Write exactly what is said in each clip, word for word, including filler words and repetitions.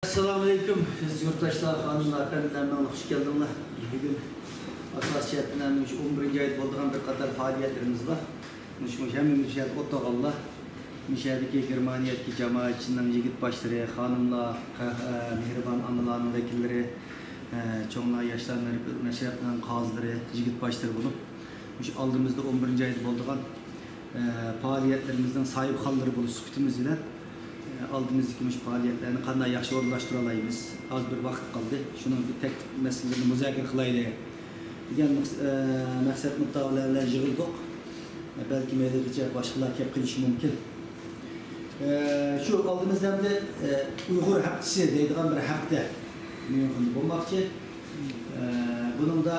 ئەسسالامۇئەلەيكۇم، ئەزىز يۇرتداشلار، خانىملار، ئەپەندىلەر، مەڭلىق خۇش كەلدىڭلار. بۈگۈن ئاساسىي جەھەتتىن مۇشۇ ئون بىرىنچى ئايدا بولىدىغان بىر قاتار پائالىيەتلىرىمىز بار. مۇشۇ، مۇشۇ ھەممىمىز مۇشۇ يەردە ئولتۇرغانلار، مۇشۇ يەردىكى گېرمانىيەدىكى جامائەتچىنىڭ يىگىت باشلىرى، خانىملار، قە-، ئە، مېھرىبان ئانىلارنىڭ ۋەكىللىرى، ئە، چوڭلار، ياشلار، مەشرەپ-، مەشرەپنىڭ قازىلىرى، يىگىت باشلىرى بولۇپ، مۇشۇ ئالدىمىزدا ئون بىرىنچى ئايدا بولىدىغان، ئە، پائالىيەتلىرىمىزنىڭ ساھىبخانلىرى بولۇش سۈپىتىمىز بىلەن، ئالدىمىزدىكى مۇشۇ پائالىيەتلەرنى قانداق ياخشى ئورۇنلاشتۇرالايمىز؟ ئاز بىر ۋاقىت قالدى. شۇنىڭ بىر تەكلىپ مەسىلىلىرىنى مۇزاكىرە قىلايلى دېگەن مەقس-، ئە، مەقسەت مۇددىئا بىلەن يىغىلدۇق. بەلكىم ھېلىغىچە باشقىلار كەپ قېلىشى مۇمكىن. ئە، شۇ ئالدىمىزدا ئەمدى، ئە، ئۇيغۇر ھەپتىسى دەيدىغان بىر ھەپتە ميۇنخېندا بولماقچى. ئە، بۇنىڭدا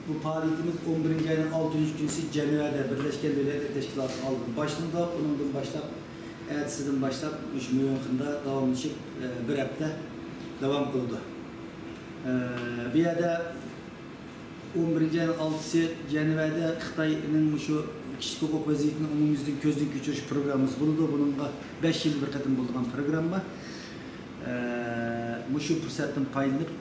بۇ پائالىيىتىمىز ئون بىرىنچى ئاينىڭ ئالتىنچى كۈنى جەنۋەدە بىرلەشكەن دۆلەتلەر تەشكىلاتى ئالدىدا باشلىنىدۇ. بۇنىڭدىن باشلاپ، ئەتىسىدىن باشلاپ مۇشۇ ميۇنخېندا داۋاملىشىپ، ئە، بىر ھەپتە داۋام قىلىدۇ. ئە، بۇ يەردە ئون بىرىنچى ئاينىڭ ئالتىسى جەنۋەدە خىتاينىڭ مۇشۇ كىشىلىك ھوقۇق ۋەزىيىتىنى ئومۇميۈزلۈك كۆزدىن كەچۈرۈش پروگراممىسى بولىدۇ. بۇنىڭغا بەش يىلدا بىر قېتىم بولىدىغان پروگرامما. ئە، مۇشۇ پۇرسەتتىن پايدىلىنىپ،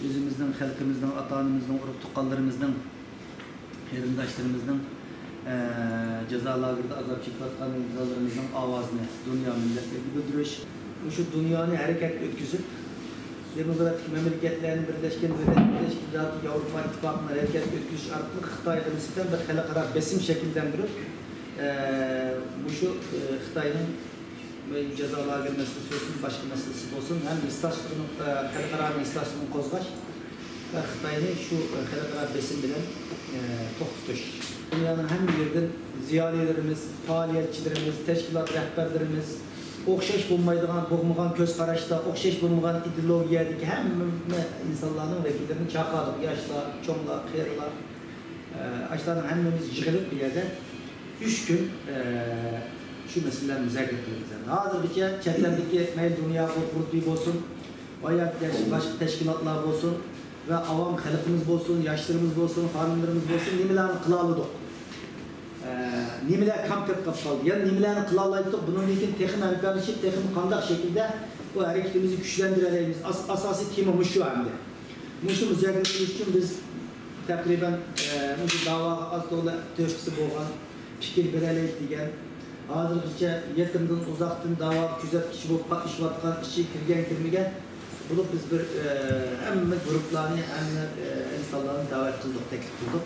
ئۆزىمىزنىڭ، خەلقىمىزنىڭ، ئاتا-ئانىمىزنىڭ، ئۇرۇق-تۇغقانلىرىمىزنىڭ، قېرىنداشلىرىمىزنىڭ، ئە، جازا لاگېرىدا ئازاب چېكىۋاتقان ئىنسانلىرىمىزنىڭ ئاۋازىنى دۇنيا مىللەتلىرىگە بىلدۈرۈش، مۇشۇ دۇنيانى ھەرىكەتكە ئۆتكۈزۈپ، دېموكراتىك مەملىكەتلەرنى بىرلەشكەن دۆلەتلەر تەشكىلاتى، ياۋروپا ئىتتىپاقىنى ھەرىكەتكە ئۆتكۈزۈش ئارقىلىق خىتايغا نىسبەتەن بىر خەلقئارا بېسىم شەكىللەندۈرۈپ، ئە، مۇشۇ، ئە، خىتاينىڭ جازا لاگېر مەسىلىسى بولسۇن، باشقا مەسىلىسى بولسۇن، ھەم ھېسداشلىقىنى، ئە، خەلقئارانىڭ ھېسداشلىقىنى قوزغاش ۋە خىتاينى شۇ، ئە، خەلقئارا بېسىم بىلەن، ئە، توختىتىش. دۇنيانىڭ ھەممە يېرىدىن زىيالىيلىرىمىز، پائالىيەتچىلىرىمىز، تەشكىلات رەھبەرلىرىمىز، ئوخشاش بولمايدىغان، بوغمىغان كۆز قاراشتا، ئوخشاش بولمىغان ئىدېئولوگىيەدىكى ھەممە ئىنسانلارنىڭ ۋەكىللىرىنى چاقىردۇق. ياشلار، چوڭلار، قېرىلار، ئە، ئاشۇلارنىڭ ھەممىمىز يىغىلىپ بۇ يەردە ئۈچ كۈن، ئە، شۇ مەسىلىلەرنى مۇزاكىرە قىلىمىز. ھازىرغىچە چەت ئەلدىكى مەيلى دۇنيا قۇرۇلتىيى بولسۇن، ۋە ياكى باشقا تەشكىلاتلار بولسۇن ۋە ئاۋام خەلقىمىز بولسۇن، ياشلىرىمىز بولسۇن، خانىملىرىمىز بولسۇن، نېمىلەرنى قىلالىدۇق؟ ئە، نېمىلەر كەم قېلىپ قالدى؟ يەنە نېمىلەرنى قىلالايتتۇق؟ بۇنىڭدىن كېيىن تېخىمۇ ھەمكارلىشىپ، تېخىمۇ قانداق شەكىلدە بۇ ھەرىكىتىمىزنى كۈچلەندۈرەلەيمىز؟ ئاس-، ئاساسىي تېما مۇشۇ ئەمدى. مۇشۇ مۇزاكىرە قىلىش ئۈچۈن بىز تەقرىبەن، ئە، مۇشۇ داۋاغا ئاز تولا تۆھپىسى بولغان، پىكىر بېرەلەيدۇ دېگەن، ھازىرغىچە يېقىندىن ئۇزاقتىن داۋاغا كۆزەتكۈچى بولۇپ قاتنىشىۋاتقان، ئىچىگە كىرگەن، كىرمىگەن بولۇپ، بىز بىر، ئە، ھەممە گۇرۇپپىلارنى، ھەممە، ئە، ئىنسانلارنى دەۋەت قىلدۇق، تەكلىپ قىلدۇق.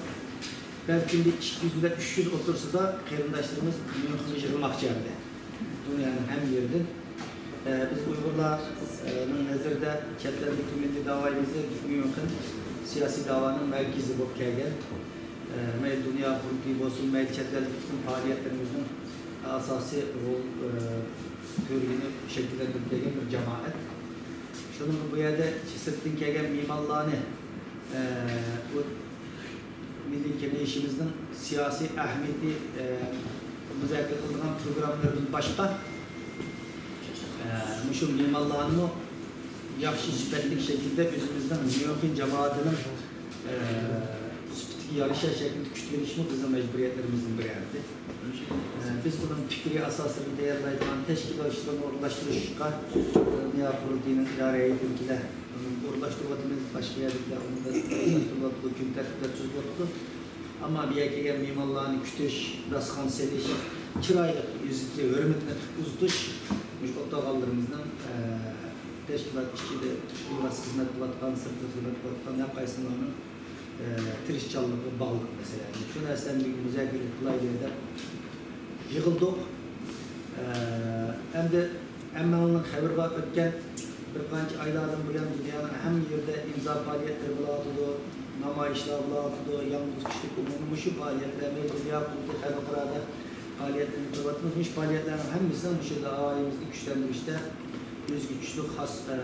بەلكىم بىر ئىككى يۈز بىلەن ئۈچ يۈز ئوتتۇرىسىدا قېرىنداشلىرىمىز ميۇنخېنغا يىغىلماقچى ئەمدى. دۇنيانىڭ ھەممە يېرىدىن. ئە، بىز ئۇيغۇرلارنىڭ نەزىرىدە چەت ئەلدىكى مىللىي داۋايىمىزنى ميۇنخېن سىياسىي داۋانىڭ مەركىزى بولۇپ كەلگەن. ئە، مەيلى دۇنيا قۇرۇلتىيى بولسۇن، مەيلى چەت ئەلدىكى پۈتۈن پائالىيەتلىرىمىزنىڭ ئاساسىي رول، ئە، تۈرىنى شەكىللەندۈرۈپ كەلگەن بىر جامائەت. شۇنىڭ بۇ يەردە سىرتتىن كەلگەن مېھمانلارنى، ئە، بۇ مىللىي كېڭىشىمىزنىڭ سىياسىي ئەھمىيىتى، ئە، مۇزاكىرە قىلىدىغان پروگراممىلىرىدىن باشقا، ئە، مۇشۇ مېھمانلارنىمۇ ياخشى سۈپەتلىك شەكىلدە ئۆزىمىزنىڭ ميۇنخېن جامائىتىنىڭ، ئە، سۈپىتىگە يارىشا شەكىلدە كۈتۈۋېلىشمۇ بىزنىڭ مەجبۇرىيەتلىرىمىزدىن بىرى ئەمدى. ئە، بىز بۇنىڭ پىكرىي ئاساسلىرىنى تەييارلايدىغان تەشكىلاتچىلارنى ئورۇنلاشتۇرۇشقا، ئە، دۇنيا قۇرۇلتىيىنىڭ ئىدارە ھەيئىتىنىڭكىلەر ئورۇنلاشتۇرۇۋاتىمىز، باشقا يەرلىكلەر ئورۇنلاشتۇرۇۋاتىدۇ، كۈن تەرتىپلەر تۈزۈلۈۋاتىدۇ. ئەمما بۇ يەرگە كەلگەن مېھمانلارنى كۈتۈش، داستىخان سېلىش، چىرايلىق يۈزىتى، ھۆرمىتىنى ئۇزىتىش، مۇشۇ ئولتۇرغانلىرىمىزنىڭ، ئە، تەشكىلات ئىچىدە ئىلغاس خىزمەت قىلىۋاتقان، سىرتتا خىزمەت قىلىۋاتقان ھەر قايسىلارنىڭ، ئە، تىرىشچانلىقىغا باغلىق مەسىلە. شۇ نەرسىلەرنى بىر مۇزاكىرە قىلايلى دەپ يىغىلدۇق. ئە، ئەمدى ھەممىڭلارنىڭ خەۋىرى بار، ئۆتكەن بىر قانچە ئايلاردىن بۇيان دۇنيانىڭ ھەممە يېرىدە ئىمزا پائالىيەتلىرى بولۇۋاتىدۇ، نامايىشلار بولۇۋاتىدۇ، يالغۇز كىشىلىك ئومۇمىي مۇشۇ پائالىيەتلەرنى دۇنيا قۇرۇلتىيى خەلقئارادا پائالىيەتلەرنى قىلىۋاتىمىز. مۇشۇ پائالىيەتلەرنىڭ ھەممىسىنىڭ مۇشۇ داۋايىمىزنى كۈچلەندۈرۈشتە ئۆزىگە تۇتۇشلۇق خاس، ئە،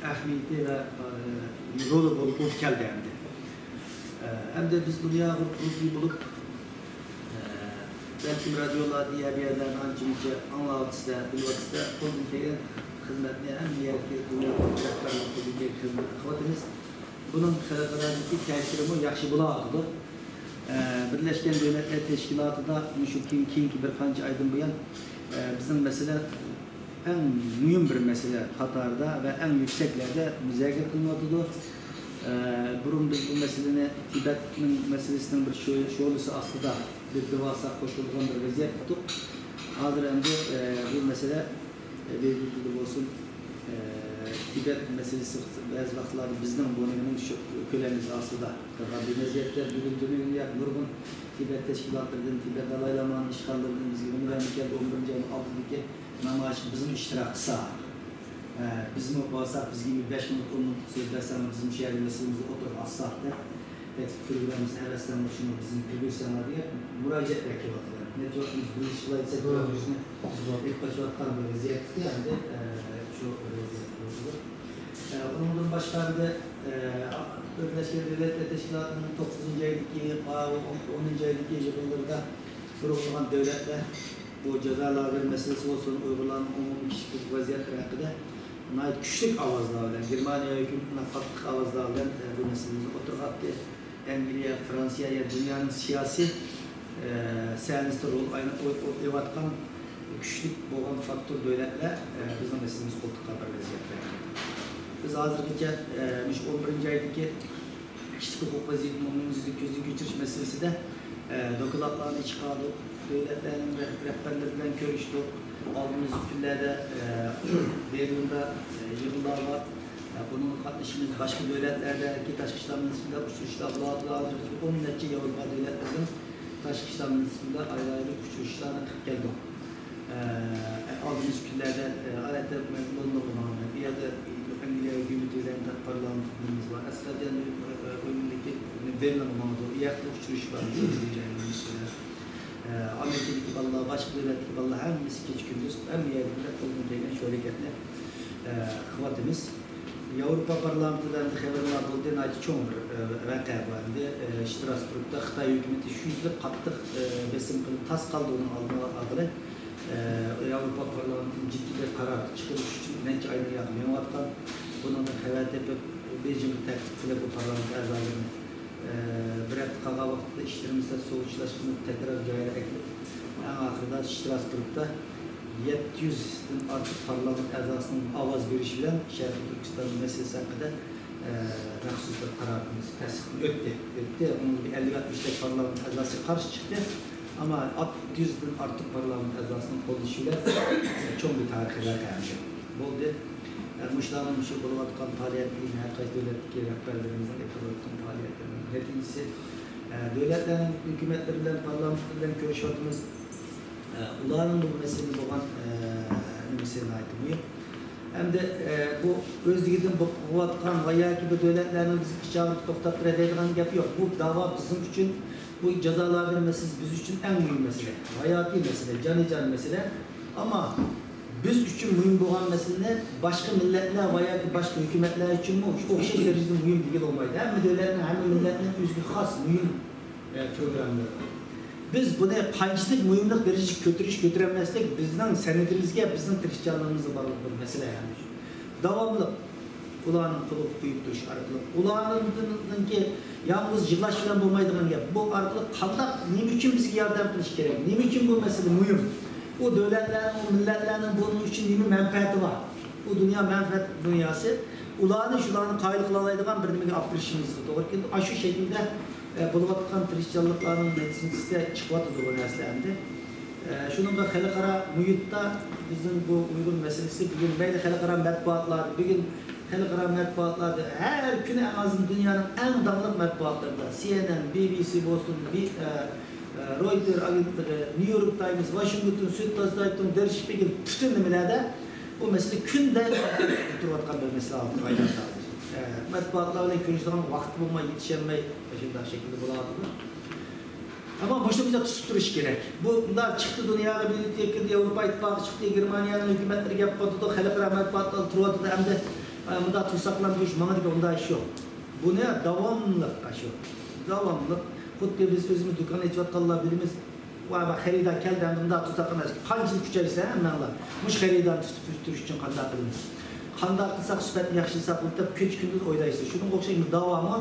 ئەھمىيىتى ۋە، ئە، رولى بولۇپ، بولۇپ كەلدى ئەمدى. ئە، ئەمدى بىز دۇنيا قۇرۇلتىيى بولۇپ، ئە، بەلكىم رادىيولاردا يەر بۇ يەردە ئانچە مۇنچە ئاڭلاۋاتىسىلەر، بىلىۋاتىسىلەر، قولدىن كەلگەن خىزمەتنى ھەممە يەردىكى دۇنيا رەھبەرلىك قولىدىكى خىزمەتنى قىلىۋاتىمىز. بۇنىڭ خەلقئارادىكى تەسىرىمۇ ياخشى بولاۋاتىدۇ. ئە، بىرلەشكەن دۆلەتلەر تەشكىلاتىدا مۇشۇ كېيىن، كېيىنكى بىر قانچە ئايدىن بۇيان، ئە، بىزنىڭ مەسىلە ئەڭ مۇھىم بىر مەسىلە قاتارىدا ۋە ئەڭ يۈكسەكلەردە مۇزاكىرە قىلىنىۋاتىدۇ. ئە، بۇرۇن بىز بۇ مەسىلىنى تىبەتنىڭ مەسىلىسىنىڭ بىر شۆ-، شولىسى ئاستىدا دەپ دەۋالساق خوش بولىدىغان بىر ۋەزىيەت تۇتۇق. ھازىر ئەمدى، ئە، بۇ مەسىلە، ئە، بەلگىلىك تىلدا بولسۇن، ئە، تىبەت مەسىلىسى بەزى ۋاقىتلاردا بىزنىڭ بۇنىڭ شۇ كۆلەمىمىز ئاستىدا قالغان بىر ۋەزىيەتتە بۈگۈن دۇنيا نۇرغۇن تىبەت تەشكىلاتلىرىدىن، تىبەت دالاي لامانىڭ ئىشغاللىرىدىن بىزگە ئۇنۋان كەلدى، ئون بىرىنچى ئاينىڭ ئالدىدىكى نامايىشقا بىزمۇ ئىشتىراك قىلساق، ئە، بىزمۇ بارساق، بىزگە بىر بەش مىنۇت، ئون مىنۇت سۆز بەرسەڭلار، بىزمۇ شۇ يەردە مەسىلىمىزنى ئوتتۇرىغا ئاتساق دەپ، تەكلىپ كۆرگەنمىز، ھەۋەسلەنمە شۇنى بىزنى كۆرگۈزسەڭلار دېگەن مۇراجىئەتلەر كېلىۋاتىدۇ. نەچچە ۋاقىت بىز بىرلىشىپ ئالايلى دەپ، بىزنى ئېلىپ قېچىۋاتقان بىر ۋەزىيەتتە، ئەمدى، ئە، شۇ ۋەزىيەت بولدى. ئە، ئۇنىڭدىن باشقا ئەمدى، ئە، بىرلەشكەن دۆلەتلەر تەشكىلاتىنىڭ توققۇزىنچى ئايدىكى، ئا، ئونىنچى ئايدىكى يىغىنلىرىدا تۇرغۇزغان دۆلەتلەر بۇ جازا لاگېر مەسىلىسى بولسۇن، ئۇيغۇرلارنىڭ ئومۇمىي كىشىلىك ۋەزىيەتلىرى ھەققىدە ناھايىتى كۈچلۈك ئاۋازلار بىلەن، گېرمانىيە ھۆكۈمىتى قاتتىق ئاۋازلار بىلەن، ئە، بۇ مەسىلىمىزنى ئوتتۇرىغا ئاتتى. ئەنگلىيە، فرانسىيە، يەنى دۇنيانىڭ سىياسىي، ئە، سەھنىسىدە رول ئاينا-، ئوي-، ئوي-، ئويناۋاتقان كۈچلۈك بولغان فاكتور دۆلەتلەر، ئە، بىزنىڭ مەسىلىمىزنى قولتۇققا بىر ۋەزىيەتتە. بىز ھازىرغىچە، ئە، مۇشۇ ئون بىرىنچى ئايدىكى كىشىلىك ھوقۇق ۋەزىيىتىنى ئومۇميۈزلۈك كۆزدىن كەچۈرۈش مەسىلىسىدە، ئە، دوكلاتلارنى چىقاردۇق، دۆلەتلەرنىڭ رەھ-، رەھبەرلىرى بىلەن كۆرۈشتۇق. ئالدىمىزدىكى كۈنلەردە، ئە، بېرلىندا، ئە، يىغىنلار بار. ئە، بۇنىڭغا قاتنىشىمىز باشقا دۆلەتلەردىكى تاشقى ئىشلار مىنىستىرلىرى ئۇچرىشىشلار بولۇۋاتىدۇ. ھازىر بىز ئون نەچچە ياۋروپا دۆلەتلىرىنىڭ تاشقى ئىشلار مىنىستىرلىرى ئايرى-ئايرى ئۇچرىشىشلارنى قىلىپ كەلدۇق. ئە، ئالدىمىزدىكى كۈنلەردە، ئە، ئالەتتە مەن لوندونغا ماڭىمەن. ئۇ يەردە ئەنگلىيە ھۆكۈمىتى بىلەن پارلامېنتىمىز بار. ئەسقەتجان، ئە، ئۆيىمىزدىكى بېرلىنغا ماڭىدۇ. ئۇ يەردە ئۇچرىشىش بار. ئە، ئامېرىكىدىكى بالىلار، باشقا دۆلەتتىكى بالىلار ھەممىسى كېچە كۈندۈز ھەممە يەردە بىللە قولدىن كەلگەن شۇ ھەرىكەتنى، ئە، قىلىۋاتىمىز. ياۋروپا پارلامېنتىدا ئەمدى خەۋەرلەر بولدى، ناھايىتى چوڭ بىر، ئە، ۋەقە بار. ئەمدى، ئە، شتراسبۇرگدا خىتاي ھۆكۈمىتى شۇنچىلىك قاتتىق، ئە، بېسىم قىلىپ تاس قالدى ئۇنىڭ ئالدىنى ئالغىلى. ئە، ياۋروپا پارلامېنتىنىڭ جىددىي بىر قارار چىقىرىش ئۈچۈن نەچچە ئايدىن ياقى مېڭىۋاتقان. بۇنىڭدىن خەۋەر تېپىپ، بېيجىڭغا تەكلىپ قىلىپ، بۇ پارلامېنت ئەزالىرىنى، ئە، بىر ھەپتە قالغان ۋاقىتتا ئىشلىرىمىز سۇغۇرتىلاشقىنى تەكرار جايىغا ئەكىلىپ، ئەڭ ئاخىرىدا شتراسبۇرگدا يەتتە يۈزدىن ئارتۇق پارلامېنت ئەزاسىنىڭ ئاۋاز بېرىشى بىلەن شەرقىي تۈركىستان مەسىلىسى ھەققىدە، ئە، مەخسۇس بىر قارارىمىز تەستىقتىن ئۆتتى. ئۆتتى. ئۇنىڭدا بىر ئەللىك ئاتمىشتەك پارلامېنت ئەزاسى قارشى چىقتى. ئەمما ئات-، يۈزدىن ئارتۇق پارلامېنت ئەزاسىنىڭ قوللىشى بىلەن، ئە، چوڭ بىر تارىخىي ۋەقە بولدى. ئە، مۇشۇلارنىڭ مۇشۇ بولۇۋاتقان پائالىيەتلىرى ھەر قايسى دۆلەتتىكى رەھبەرلىرىمىزنىڭ ئېلىپ بېرىۋاتقان پائالىيەتلىرىنىڭ نەتىجىسى. ئە، دۆلەتلەرنىڭ ھۆكۈمەتلىرى بىلەن، پارلامېنتلىرى بىلەن كۆرۈشۈۋاتىمىز. ئە، ئۇلارنىڭ بۇ مەسىلىگە بولغان، ئە، نېمىسى ناھايىتى مۇھىم. ئەمدى، ئە، بۇ ئۆزلۈكىدىن بولۇۋاتقان ۋە ياكى بۇ دۆلەتلەرنىڭ بىزگە ئىچ ئاغرىتىپ توختاپ تۇراي دەيدىغان گەپ يوق. بۇ داۋا بىزنىڭ ئۈچۈن، بۇ جازا لاگېرى مەسىلىسى بىز ئۈچۈن ئەڭ مۇھىم مەسىلە. ھاياتىي مەسىلە، جانىجان مەسىلە. ئەمما بىز ئۈچۈن مۇھىم بولغان مەسىلىنى باشقا مىللەتلەر ۋە ياكى باشقا ھۆكۈمەتلەر ئۈچۈنمۇ شۇ ئوخشاش دەرىجىدە مۇھىم دېگىلى بولمايدۇ. ھەممە دۆلەتنىڭ، ھەممە مىللەتنىڭ ئۆزىگە خاس مۇھىم، ئە، پروگراممىلىرى بار. بىز بۇنى قانچىلىك مۇھىملىق دەرىجىسىگە كۆتۈرۈش، كۆتۈرەلمەسلىك بىزنىڭ سەنئىتىمىزگە، بىزنىڭ تىرىشچانلىقىمىزغا باغلىق بىر مەسىلە ھەم. داۋاملىق ئۇلارنىڭ قولىغا قويۇپ تۇرۇش ئارقىلىق، ئۇلارنىڭكى يالغۇز يىغلاش بىلەن بولمايدىغان گەپ. بۇ ئارقىلىق قانداق، نېمە ئۈچۈن بىزگە ياردەم قىلىش كېرەك؟ نېمە ئۈچۈن بۇ مەسىلە مۇھىم؟ ئۇ دۆلەتلەرنىڭ، ئۇ مىللەتلەرنىڭ بۇنىڭ ئۈچۈن نېمە مەنپەئەتى بار؟ ئۇ دۇنيا مەنپەئەت دۇنياسى. ئۇلارنى، شۇلارنى قايىل قىلالايدىغان بىر نېمىگە ئاپىرىشىمىزغا توغرا كېلىدۇ. ئاشۇ شەكىلدە، ئە، بولۇۋاتقان تىرىشچانلىقلارنىڭ نەتىجىسىدە چىقىۋاتىدۇ بۇ نەرسىلەر ئەمدى. ئە، شۇنىڭغا خەلقئارا مۇھىتتا بىزنىڭ بۇ ئۇيغۇر مەسىلىسى بۈگۈن مەيلى خەلقئارا مەتبۇئاتلاردا، بۈگۈن خەلقئارا مەتبۇئاتلاردا ھەر كۈنى ئەڭ ئازىندىن دۇنيانىڭ ئەڭ داڭلىق مەتبۇئاتلىرىدا، سى ئېن ئېن، بى بى سى بولسۇن، بى-، ئە، ئە، رويتېر ئاگېنتلىقى، نيۇ يورك تايمس، ۋاشىنگتون، سۈدتازايتۇڭ، دېر شىپىگېن، پۈتۈن نېمىلەردە بۇ مەسىلە كۈندە تۇرۇۋاتقان بىر مەسىلە ھالىتىگە ئايلاندى. ئە، مەتبۇئاتلار بىلەن كۆرۈشىدىغان ۋاقىت بولماي، يېتىشەلمەي، مۇشۇنداق شەكىلدە بولۇۋاتىدۇ. ئەمما مۇشۇنى بىز تۇتۇپ تۇرۇش كېرەك. بۇ مۇنداق چىقتى دۇنياغا، بىر يەككىدە ياۋروپا ئىتتىپاقى چىقتى، گېرمانىيەنىڭ ھۆكۈمەتلىرى گەپ قىلىدۇ، خەلقئارا مەتبۇئاتلار تۇرۇۋاتىدۇ، ئەمدى، ئە، مۇنداق تۇرساقلا بۇ ئىش ماڭىدىكەن، ئۇنداق ئىش يوق. بۇنى داۋاملىق، ئاشۇ، داۋاملىق، خۇددى بىز ئۆزىمىز دۇكان ئېچىۋاتقانلار بىلىمىز. ۋاي، ۋاي، خېرىدار كەلدى، ئەمدى مۇنداق تۇرساقلا ئەمەس. قانچىلىك كۈچەيسە، ھەممەڭلار مۇشۇ خېرىدارنى تۇتۇپ تۇرۇش ئۈچۈن قانداق قىلىمىز؟ قانداق قىلساق سۈپەتنى ياخشىلىساق بولىدۇ دەپ كېچە كۈندۈز ئويلايسىز. شۇنىڭغا ئوخشاش داۋامى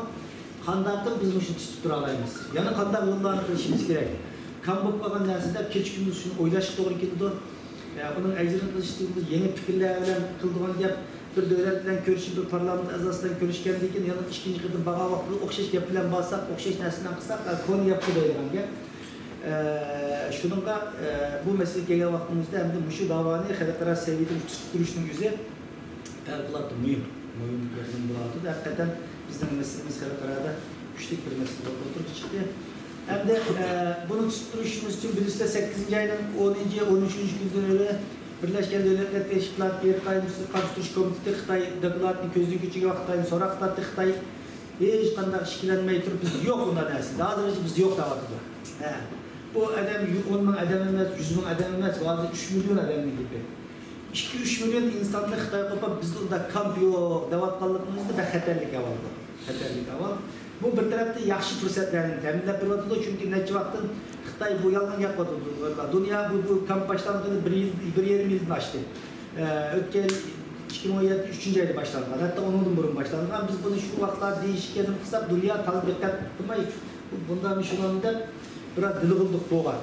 قانداق قىلىپ بىز مۇشۇنى تۇتۇپ تۇرالايمىز؟ يەنە قانداق يوللارنى قىلىشىمىز كېرەك؟ كام بولۇپ قالغان نەرسە دەپ كېچە كۈندۈز شۇنى ئويلاشقا توغرا كېلىدۇ. ئۇنىڭ ئەجرىنى قىلىشتىن يېڭى پىكىرلەر بىلەن قىلىدىغان گەپ، بىر دۆلەت بىلەن كۆرۈشۈپ، بىر پارلامېنت ئەزاسى بىلەن كۆرۈشكەندىن كېيىن يەنە ئىككىنچى قېتىم بارغان ۋاقتىدا ئوخشاش گەپ بىلەن بارساق، ئوخشاش نەرسە بىلەن قىلساق، كونا گەپكە دەيدىغان گەپ. ئە، شۇنىڭغا، ئە، بۇ مەسىلىگە كەلگەن ۋاقتىمىزدا ئەمدى مۇشۇ داۋانى خەلقئارا سەۋىيەدە تۇتۇپ تۇرۇشنىڭ ئۆزى پەۋقۇلئاددە مۇھىم، مۇھىم بىر نېمە بولۇۋاتىدۇ. ھەقىقەتەن بىزنىڭ مەسىلىمىز خەلقئارادا كۈچلۈك بىر مەسىلە بولۇپ ئوتتۇرىغا چىقتى. ئەمدى، ئە، بۇنى تۇتۇپ تۇرۇشىمىز ئۈچۈن بىلىسىلەر، سەككىزىنچى ئاينىڭ ئونىنچى، ئون ئۈچىنچى كۈنىدىن بېرى بىرلەشكەن دۆلەتلەر تەشكىلاتى ئىرقاي قارشى تۇرۇش كومىتېتى خىتاي دوكلاتىنى كۆزدىن كەچۈرگەن ۋاقىتتا سوراق تارتتى. خىتاي ھېچقانداق ئىككىلەنمەي تۇرۇپ، بىز يوق ئۇنداق نەرسە. ھازىرغىچە بىز يوق دەۋاتىدۇ. ھە. بۇ ئادەم ئون مىڭ ئادەم ئەمەس، يۈز مىڭ ئادەم ئەمەس، ھازىر ئۈچ مىليون ئادەمنىڭ گېپى. ئىككى، ئۈچ مىليون ئىنساننى خىتاي قوپاپ، بىزدە ئۇنداق كامپ يوق دەۋاتقانلىقىمىزدا بەك خەتەرلىك ئەھۋال بۇ. خەتەرلىك ئەھۋال. بۇ بىر تەرەپتىن ياخشى پۇرسەتلەرنى تەمىنلەپ بېرىۋاتىدۇ، چۈنكى نەچچە ۋاقىتتىن خىتاي بۇ يالغان گەپ قىلىۋاتىدۇ. دۇنيا بۇ، بۇ كامپ باشلانغىلى بىر يىل، بىر يېرىم يىلدىن ئاشتى. ئە، ئۆتكەن ئىككى مىڭ ئون يەتتە ئۈچىنچى ئايدا باشلانغان، ھەتتا ئۇنىڭدىن بۇرۇن باشلانغان. بىز بۇنى شۇ ۋاقىتلاردا دېيىشكەن قىلساق، دۇنيا تازا دىققەت قىلماي، بۇ، بۇنداقمۇ شۇنداقمۇ دەپ، بىراز دىلىغۇلدۇق بولغان.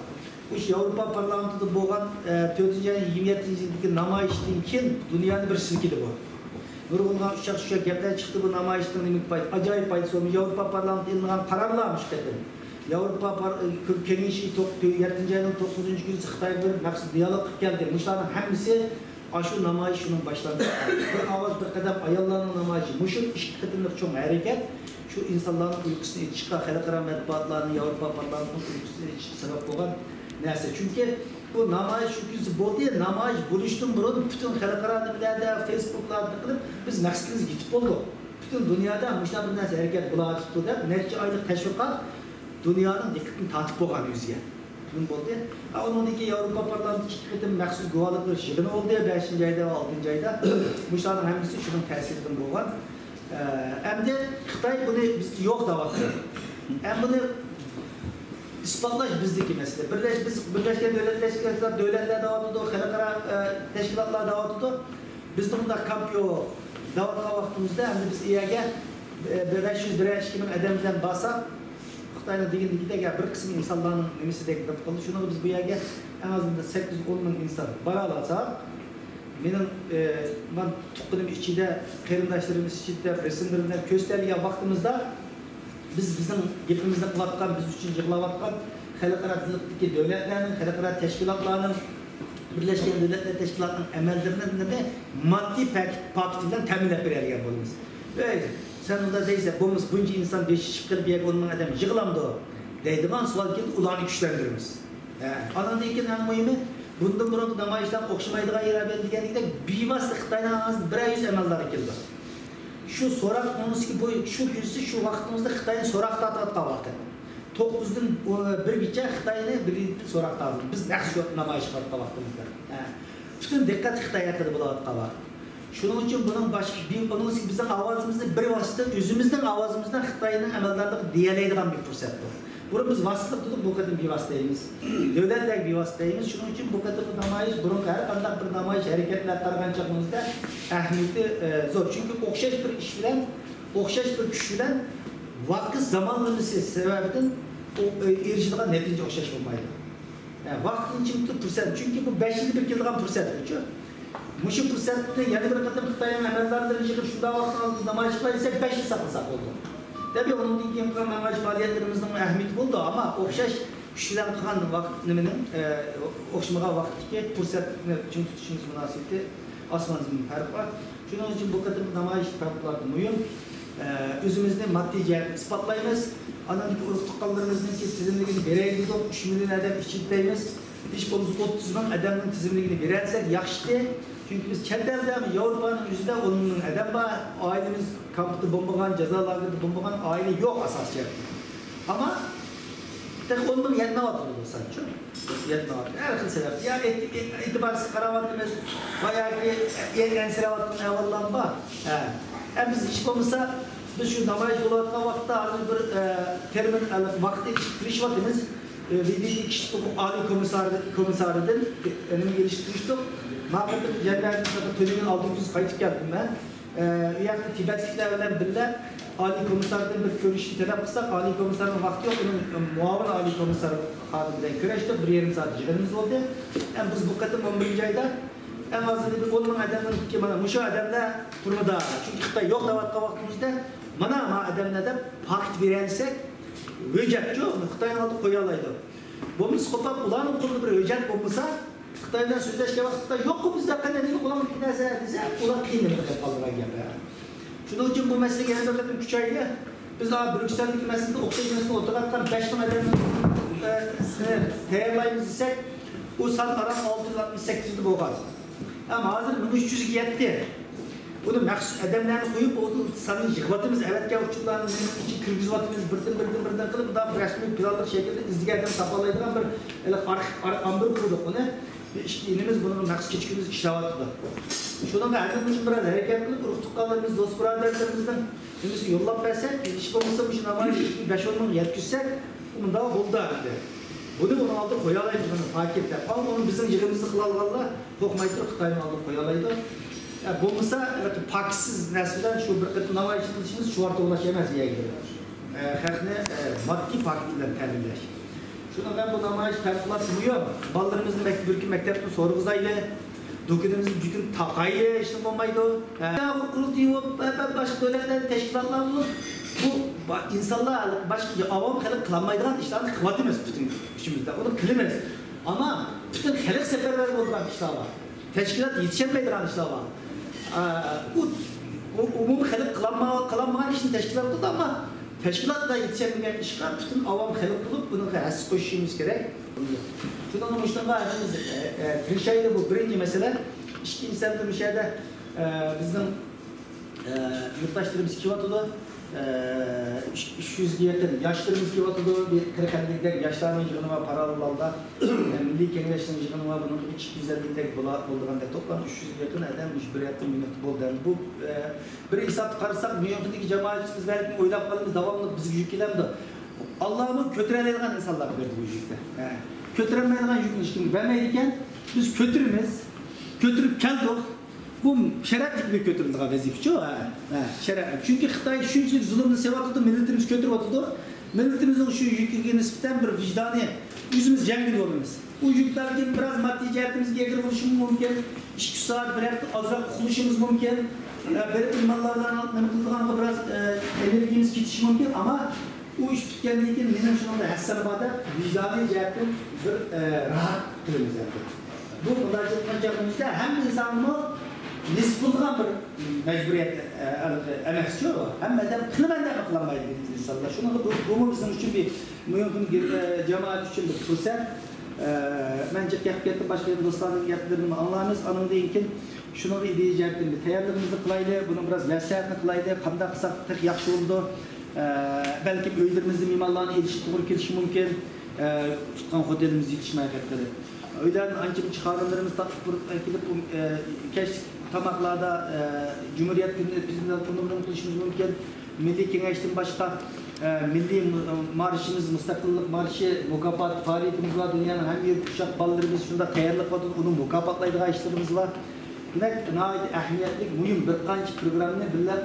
بۇ ياۋروپا پارلامېنتىدا بولغان، ئە، تۆتىنچى ئاينىڭ يىگىرمە يەتتىنچى يىلىدىكى نامايىشتىن كېيىن دۇنيانى بىر سىلكىدى بۇ. نۇرغۇنلىغان ئۇششاق-چۈششەك گەپلەر چىقتى بۇ نامايىشنىڭ نېمە پاي-، ئاجايىپ پايدىسى بولمىدى. ياۋروپا پارلامېنتى ئېلىنغان قارارلار مۇشۇ قېتىم. ياۋروپا پار-، كېڭىشى توق-، يەتتىنچى ئاينىڭ توققۇزىنچى كۈنى خىتاي بىلەن مەخسۇس دىيالوگ قىلىپ كەلدى. مۇشۇلارنىڭ ھەممىسى ئاشۇ نامايىش شۇنىڭ باشلانغۇچى. بىر ئاۋاز، بىر قەدەم ئاياللارنىڭ نامايىشى. مۇشۇ ئىككى قېتىملىق چوڭ ھەرىكەت شۇ ئىنسانلارنىڭ ئۇيقۇسىنى ئېچىشقا، خەلقئارا مەتبۇئاتلارنىڭ، ياۋروپا پارلامېنتىنىڭ ئۇيقۇسىنى ئېچىشقا سەۋەب بولغان نەرسە. چۈنكى بۇ نامايىش شۇ كۈنسى بولدى. نامايىش بولۇشتىن بۇرۇن پۈتۈن خەلقئارا نېمىلەردە، فېيسبۇكلاردا قىلىپ، بىز مەقسىتىمىزگە يېتىپ بولدۇق. پۈتۈن دۇنيادا مۇشۇنداق بىر نەرسە ھەرىكەت بولۇۋاتىپتۇ دەپ، نەچچە ئايلىق تەشۋىقات دۇنيانىڭ دىققىتىنى تارتىپ بولغان ئۆزىگە. نېمە بولدى؟ ھە، ئۇنىڭدىن كېيىن ياۋروپا پارلامېنتى ئىككى قېتىم مەخسۇس گۇۋاھلىق بېرىش يىغىنى بولدى، بەشىنچى ئايدا ۋە ئالتىنچى ئايدا. مۇشۇلارنىڭ ھەممىسى شۇنىڭ تەسىرىدىن بولغان. ئە، ئەمدى خىتاي بۇنى بىزدە يوق دەۋاتىدۇ. ئەمدى بۇنى ئىسپاتلاش بىزدىكى مەسىلە. بىرلەش-، بىز بىرلەشكەن دۆلەتلەر تەشكىلاتى، دۆلەتلەر دەۋاتىدۇ، خەلقئارا، ئە، تەشكىلاتلار دەۋاتىدۇ. بىزدە ئۇنداق كامپ يوق دەۋاتقان ۋاقتىمىزدا، ئەمدى بىز ئۇ يەرگە، ئە، بىر بەش يۈز، بىرەر ئىككى مىڭ ئادەم بىلەن بارساق، خىتاينىڭ دېگىنىدەك بىر قىسىم ئىنسانلارنىڭ نېمىسىدەك بىر قىلدى. شۇنىڭغا بىز بۇ يەرگە ئەڭ ئازىندا سەككىز ئون مىڭ ئىنسان بارالىساق، مېنىڭ، ئە، مانا تۇغقىنىم ئىچىدە، قېرىنداشلىرىمىز ئىچىدە رەسىملىرىنى كۆرسىتەلىگەن ۋاقتىمىزدا، بىز بىزنىڭ گېپىمىزنى قىلىۋاتقان، بىز ئۈچۈن يىغلاۋاتقان خەلقئارا تىزىلىقتىكى دۆلەتلەرنىڭ، خەلقئارا تەشكىلاتلارنىڭ، بىرلەشكەن دۆلەتلەر تەشكىلاتىنىڭ ئەمەلدارلىرىنى ماددىي پاكىت، پاكىتى بىلەن تەمىنلەپ بېرەلىگەن بولىمىز. ئەي، سەن ئۇنداق دەيسەن، بولمىسا بۇنچە ئىنسان بېشى چىقىپ كېلىپ، بىر يەرگە ئون مىڭ ئادەم يىغىلامدۇ؟ دەيدىغان سوئال كېلىدۇ، ئۇلارنى كۈچلەندۈرىمىز. ھە، ئانىڭدىن كېيىن ئەڭ مۇھىمى، بۇندىن بۇرۇنقى نامايىشلار ئوخشىمايدىغان يەر بار دېگەندەك، بىۋاسىتە خىتاينىڭ ئاغزىدىن بىرەر يۈز ئەمەلدارلار كېلىدۇ. شۇ سوراق نومۇسىكى بوي-، شۇ كۈنسى شۇ ۋاقتىمىزدا خىتاينى سوراق تارتىۋاتقان ۋاقتى. توققۇزدىن بىرگىچە خىتاينى بىر سوراق تارتىدۇ. بىز نەق شۇ نامايىش قىلىۋاتقان ۋاقتىمىزدا. ھە. پۈتۈن دىققەت خىتاي ھەققىدە بولۇۋاتقان ۋاقىت. شۇنىڭ ئۈچۈن بۇنىڭ باشقا بىر، ئۇنىڭ بىزنىڭ ئاۋازىمىزنى بىر ۋاسىتە ئۆزىمىزنىڭ ئاۋازىمىزنى خىتاينىڭ ئەمەلدارلىرىغا دېيەلەيدىغان بىر پۇرسەت بۇ. بۇرۇن بىز ۋاسىتىلىق تۇتۇپ، بۇ قېتىم بىۋاسىتە دەيمىز. دۆلەتلەرگە بىۋاسىتە دەيمىز. شۇنىڭ ئۈچۈن بۇ قېتىمقى نامايىش بۇرۇنقى ھەر قانداق بىر نامايىش ھەرىكەتلەرگە قارىغان چاغىمىزدا ئەھمىيىتى، ئە، زور. چۈنكى ئوخشاش بىر ئىش بىلەن، ئوخشاش بىر كۈچ بىلەن ۋاقىت زامانلىمىسى سەۋەبىدىن ئۇ، ئە، ئېرىشىدىغان نەتىجە ئوخشاش بولمايدۇ. ھە، ۋاقىتنى چىڭ تۇتۇپ پۇرسەت. چۈنكى بۇ بەش يىلدا بىر كېلىدىغان پۇرسەتكۇچۇ. مۇشۇ پۇرسەتنى يەنە بىر قېتىم خىتاينىڭ ئەمەلدارلىرىنى يىغىپ، شۇنداق ۋاقىتنى نامايىش قىلاي دېسەك، بەش يىل ساقلىساق بولىدۇ. تەبىئىي، ئۇنىڭدىن كېيىنكى نامايىش پائالىيەتلىرىمىزنىڭ ئەھمىيىتى بولىدۇ، ئەمما ئوخشاش كۈچ بىلەن قىلغان ۋاقىت نېمىنىڭ، ئە، ئوخشىمىغان ۋاقىتتىكى پۇرسەتنى چىڭ تۇتۇشىمىز مۇناسىۋىتى ئاسمان زېمىن پەرقى بار. شۇنىڭ ئۈچۈن بۇ قېتىمقى نامايىش پەۋقۇلئاددە مۇھىم. ئە، ئۆزىمىزنى ماددىي جەھەتتە ئىسپاتلايمىز. ئانىڭدىكى ئۇرۇق-تۇغقانلىرىمىزنىڭكى تىزىملىكىنى بېرەيلى دېدۇق. ئۈچ مىليون ئادەم ئىچىدە دەيمىز. ھېچ بولمىسا ئوتتۇز مىڭ ئادەمنىڭ تىزىملىكىنى بېرەلىسەك ياخشىتى. چۈنكى بىز چەت ئەلدە، ياۋروپانىڭ ئۆزىدە ئون مىڭ ئادەم بار. ئائىلىمىز كامپتا بولمىغان، جازا لاگېرىدا بولمىغان ئائىلە يوق ئاساسىي جەھەتتىن. ئەمما تېخى ئون مىڭ يەتمەيۋاتىدۇ بۇ سان، شۇ. يەتمەيۋاتىدۇ. ھەر خىل سەۋەب. يا ئېتى-، ئېتىبارسىز قاراۋاتىمىز ۋە ياكى ئەنسىرەۋاتقان ئەھۋاللار بار. ھە. ئە، بىز ھېچ بولمىسا، بىز شۇ نامايىش بولۇۋاتقان ۋاقىتتا ھازىر بىر، ئە، تېرمىن، ئە، ۋاقىت ئېلىشىپ كۆرۈشۈۋاتىمىز. ئە، ۋىدىدىكى كىشىلىك ھوقۇق ئالىي كومىسسارى-، كومىسسارىدىن، ئە، نېمە ئېلىشىپ كۆرۈشتۇق. ما قېتىم جەريانىدا تۆلىگەن ئالتە يۈز قايتىپ كەلدىم مەن. ئە، ئۇ ياقتا تىبەتلىكلەر بىلەن بىللە ئالىي كومىسساردىن بىر كۆرۈشنى تەلەپ قىلساق، ئالىي كومىسسارنىڭ ۋاقتى يوق، ئۇنىڭ مۇئاۋىن ئالىي كومىسسار خادىمى بىلەن كۆرۈشتۇق، بىر يېرىم سائەت يىغىنىمىز بولدى. ئەمما بىز بۇ قېتىم ئون بىرىنچى ئايدا، ئەڭ ئازى بىر ئون مىڭ ئادەمنىڭ، مانا مۇشۇ ئادەملەر تۈرمىدە، چۈنكى خىتاي يوق دەۋاتقان ۋاقتىمىزدا، مانا، مانا ئادەملەر دەپ پاكىت بېرەلىسەك، ھۆججەتچۇ، ئۇنى خىتاينىڭ ئالدىغا قويالايدۇ. بولمىسا، قوپاپ، ئۇلارنىڭ قولىدا بىر ھۆججەت بولمىسا، خىتاي بىلەن سۆزلەشكەن ۋاقىتتا، «يوققۇ، بىزدە قەدەمدىكى قولۇمدىكى نەرسە» دېسە، ئۇلار قىينىلىپ قېلىپ قالىدىغان گەپ. شۇنىڭ ئۈچۈن بۇ مەسىلىگە يەنە بىر قېتىم كۈچەيلى. بىز ھازىر بريۇكسېلدىكى مەسىلىدە ئوقۇتۇش مەسىلىسىدە ئولتۇرۇۋاتقان بەش مىڭ ئادەمنى، ئە، تەييارلايمىز دېسەك، ئۇ سان ئاران ئالتە يۈز ئاتمىش سەككىز بولغان. ئەمما ھازىر مىڭ ئۈچ يۈزگە يەتتى. بۇنى مەخسۇس ئادەملەرنى قويۇپ، بۇ ساننى يىغىۋاتىمىز، ئەۋەتكەن ئۇچۇرلارنى نېمە ئىچىگە كىرگۈزۈۋاتىمىز، بىردىن، بىردىن، بىردىن قىلىپ، مۇنداق رەسمىي پىلانلىق شەكىلدە ئىزدىگەن ئادەم تاپالايدىغان بىر، ھېلىقى ئارخىپ، ئار-، ئامبىر قۇردۇق بۇنى. ئىككى ئىنىمىز بۇنىڭغا مەخسۇس كېچە-كۈندۈز ئىشلەۋاتىدۇ. شۇنىڭغا ھەممىمىز بىراز ھەرىكەت قىلىپ، ئۇرۇق-تۇغقانلىرىمىز، دوست-بۇرادەرلىرىمىزنىڭ نېمىسىنى يوللاپ بەرسەك، ھېچ بولمىسا مۇشۇ نامايىش ئىشىنى بەش-ئون مىڭ يەتكۈزسەك، مۇنداق بولدى ئەمدى. بۇنى ئۇنىڭ ئالدىغا قويالايمىز، بۇنى پاكىت دەپ. ئەمما ئۇنى بىزنىڭ يىغىنىمىزنى قىلالىغانلار قورقماي تۇرۇپ خىتاينىڭ ئالدىغا قويالايدۇ. ئە، بولمىسا، پاكىتسىز نەرسە بىلەن شۇ بىر قېتىم نامايىش قىلىشىمىز شوئار توۋلاش ئەمەس، يەنى. ئە، خەقنى، ئە، ماددىي پاكىت بىلەن تەمىنلەش. شۇنىڭغا بۇ نامايىش پەۋقۇلئاددە مۇھىم. بالىلىرىمىزنى مەك-، بىر كۈن مەكتەپتىن سورىغۇزايلى. دۇكىنىمىزنى بۈگۈن تاقايلى، ھېچنېمە بولمايدۇ. ھە. ئۇيغۇر قۇرۇلتىيى بولۇپ، بە-، بە-، باشقا دۆلەتلەردە تەشكىلاتلار بولۇپ، بۇ با-، ئىنسانلار، باشقا ئاۋام خەلق قىلالمايدىغان ئىشلارنى قىلىۋاتىمىز پۈتۈن كۈچىمىزدە. ئۇنى قىلىمىز. ئەمما پۈتۈن خەلق سەپەرۋەر بولىدىغان ئىشلار بار. تەشكىلات يېتىشەلمەيدىغان ئىشلار بار. ئە، ئۇ، ئۇ، ئومۇمىي خەلق قىلالما-، قىلالمىغان ئىشنى تەشكىلات قىلىدۇ، ئەمما تەشكىلاتلار يېتىشەلمىگەن ئىشقا پۈتۈن ئاۋام خەلق بولۇپ، بۇنىڭغا ھەسسە قوشۇشىمىز كېرەك. شۇنىڭغا مۇشۇنىڭغا ھەممىمىز، ئە، ئە، تىرىشايلى، بۇ بىرىنچى مەسىلە. ئىككىنچىسى، ئەمدى مۇشۇ يەردە، ئە، بىزنىڭ، ئە، يۇرتداشلىرىمىز كېلىۋاتىدۇ. ئە، ئۈچ، ئۈچ يۈزگە يېقىن ياشلىرىمىز كېلىۋاتىدۇ. بىر قىرىق ئەللىكتەك ياشلارنىڭ يىغىنى بار پاراللېلدا. ئە، مىللىي كېڭەشنىڭ يىغىنى بار. بۇنىڭغا ئىككى يۈز ئەللىكتەك بولا-، بولىدىغاندەك توپلام ئۈچ يۈزگە يېقىن ئادەم مۇشۇ بىر ھەپتە مۇھلەتتە بولدى. ئەمدى بۇ، ئە، بىر ھېسابتا قارىساق، ميۇنخېندىكى جامائەتچىمىز بەلكىم ئويلاپ قالىمىز، داۋاملىق بىزگە يۈك كېلەمدۇ؟ ئاللامۇ كۆتۈرەلەيدىغان ئىنسانلارغا بەردى بۇ يۈكنى. ھە. كۆتۈرەلمەيدىغان يۈكنى ھېچكىمگە بەرمەيدىكەن. بىز كۆتۈرىمىز. كۆتۈرۈپ كەلدۇق. بۇ شەرەپلىك بىر كۆتۈرۈلىدىغان ۋەزىپىچۇ. ھە. ھە، شەرەپلىك. چۈنكى خىتاي شۇنچىلىك زۇلۇمنى سېلىۋاتىدۇ، مىللىتىمىز كۆتۈرۈۋاتىدۇ. مىللىتىمىزنىڭ شۇ يۈكىگە نىسبەتەن بىر ۋىجدانى ئۆزىمىز جەڭگىدە بولىمىز. ئۇ يۈك بەلكىم بىراز ماددىي جەھەتتىمىزگە ئېغىر بولۇشىمۇ مۇمكىن. ئىككى سائەت بىر ھەپتە ئازراق ئۇخلىشىمىز مۇمكىن. ئە، بېرىپ مېھمانلار بىلەن نېمە قىلىدىغانغا بىراز، ئە، ئېنېرگىيىمىز كېتىشى مۇمكىن، ئەمما ئۇ ئىش پۈتكەندىن كېيىن مېنىڭ شۇنىڭدا ھەسسەم بار دەپ، ۋىجدانىي جەھەتتىن بىر، ئە، راھەت قىلىمىز ئەمدى. بۇ مۇناسىۋەتلىك چاغىمىزدا ھەممە ئىنسانغىمۇ نېسىپ بولىدىغان بىر مەجبۇرىيەت، ئە، ئەمەسچۇ. ھەممە ئادەم قىلىمەن دەپ قىلالمايدۇ ئىنسانلار. شۇنىڭغا بۇ، بۇمۇ بىزنىڭ ئۈچۈن بىر مۇھىم، ئە، جامائەت ئۈچۈن بىر پۇرسەت. ئە، مەن جىق گەپ كەتتىم، باشقا يەردە دوستلارنىڭ گەپلىرىنى ئاڭلايمىز. ئانىڭدىن كېيىن شۇنىڭغا ئىدىيە جەھەتتىن بىر تەييارلىقىمىزنى قىلايلى، بۇنىڭ بىراز مەسلىھەتنى قىلايلى، قانداق قىلساق تېخى ياخشى بولىدۇ. ئە، بەلكىم ئۆيلىرىمىزدە مېھمانلارنى ئېلىشقا توغرا كېلىشى مۇمكىن. ئە، تۇتقان خوتېلىمىز يېتىشمەي قېلىپ. ئۆيلەردىن ئانچە-مۇنچە خادىملىرىمىز تارتىپ بۇرۇن ئەكېلىپ، ئۇ، ئە، كەچلىك تاماقلاردا، ئە، جۇمھۇرىيەت كۈنىنى ئۆتكۈزگەندە ئۇنىمۇ قىلىشىمىز مۇمكىن. مىللىي كېڭەشتىن باشقا، ئە، مىللىي مۇ-، مارشىمىز، مۇستەقىللىق مارشى، مۇكاپات پائالىيىتىمىز بار. دۇنيانىڭ ھەممە يېرىدە ئۇششاق بالىلىرىمىز شۇنداق تەييارلىق قىلىۋاتىدۇ. ئۇنى مۇكاپاتلايدىغان ئىشلىرىمىز بار. دېمەك، ناھايىتى ئەھمىيەتلىك، مۇھىم بىر قانچە پروگراممىنى بىللە،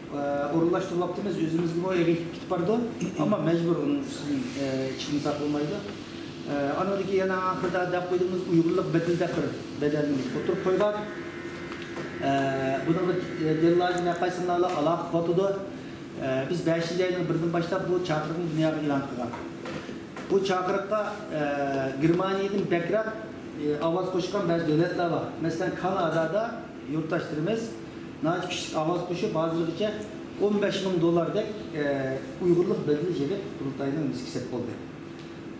ئە، ئورۇنلاشتۇرۇۋاپتىمىز. ئۆزىمىزگىمۇ ئېغىر كېتىپ بارىدۇ. ئەمما مەجبۇر ئۇنىڭ ئۈستىدىن، ئە، چىقمىساق بولمايدۇ. ئە، ئانىڭدىن كېيىن يەنە ئاخىرىدا دەپ قويدۇق، ئۇيغۇرلۇق بەدىلى دەپ بىر بەدەلنى ئوتتۇرىغا قويغان. ئە، بۇنىڭغا، ئە، دېللادىن ھەرقايسىڭلار ئالاقە قىلىۋاتىدۇ. ئە، بىز بەشىنچى ئاينىڭ بىرىدىن باشلاپ بۇ چاقىرىقنى دۇنياغا ئېلان قىلغان. بۇ چاقىرىققا، ئە، گېرمانىيەدىن بەكرەك، ئە، ئاۋاز قوشقان بەزى دۆلەتلەر بار. مەسىلەن، كانادادا يۇرتداشلىرىمىز ناھايىتى كۈچلۈك ئاۋاز قوشۇپ، ھازىرغىچە ئون بەش مىڭ دوللاردەك، ئە، ئۇيغۇرلۇق بەدىلى يىغىپ، قۇرۇلتاينىڭ مىسكىسى بولدى.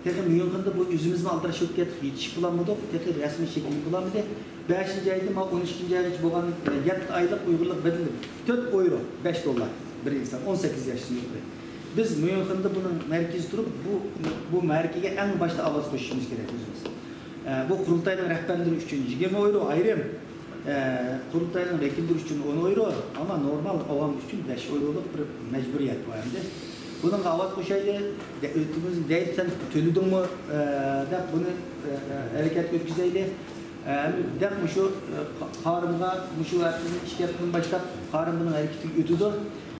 تېخى ميۇنخېندا بۇ ئۆزىمىزمۇ ئالدىراش بولۇپ كەتتۇق، يېتىشىپ بولالمىدۇق، تېخى رەسمىي شەكىلگە بولالمىدى. بەشىنچى ئايدىن مانا ئون ئىككىنچى ئايغىچە بولغان، ئە، يەتتە ئايلىق ئۇيغۇرلۇق بەدىلى تۆت ئويرو، بەش دوللار بىر ئىنسان، ئون سەككىز ياشتىن يۇقىرى. بىز ميۇنخېندا بۇنىڭ مەركىزى تۇرۇپ، بۇ، بۇ مەرىكىگە ئەڭ باشتا ئاۋاز قوشۇشىمىز كېرەك ئۆزىمىز. ئە، بۇ قۇرۇلتاينىڭ رەھبەرلىرى ئۈچۈن يىگىرمە ئويرو ئايرىم، ئە، قۇرۇلتاينىڭ ۋەكىللىرى ئۈچۈن ئون ئويرو، ئەمما نورمال ئاۋام ئۈچۈن بەش ئويرولۇق بىر مەجبۇرىيەت بار ئەمدى. بۇنىڭغا ئاۋاز قوشايلى، دە-، ئۆتۈمىز دەيدۇ، سەن تۆلىدىڭمۇ، ئە، دەپ بۇنى، ئە، ئە، ھەرىكەتكە ئۆتكۈزەيلى، ئە، دەپ مۇشۇ، ئە، قا-، قارىمغا مۇشۇ ھەپتىنىڭ ئىككى ھەپتىدىن باشلاپ قارىم بۇنىڭ ھەرىكىتىگە ئۆتىدۇ.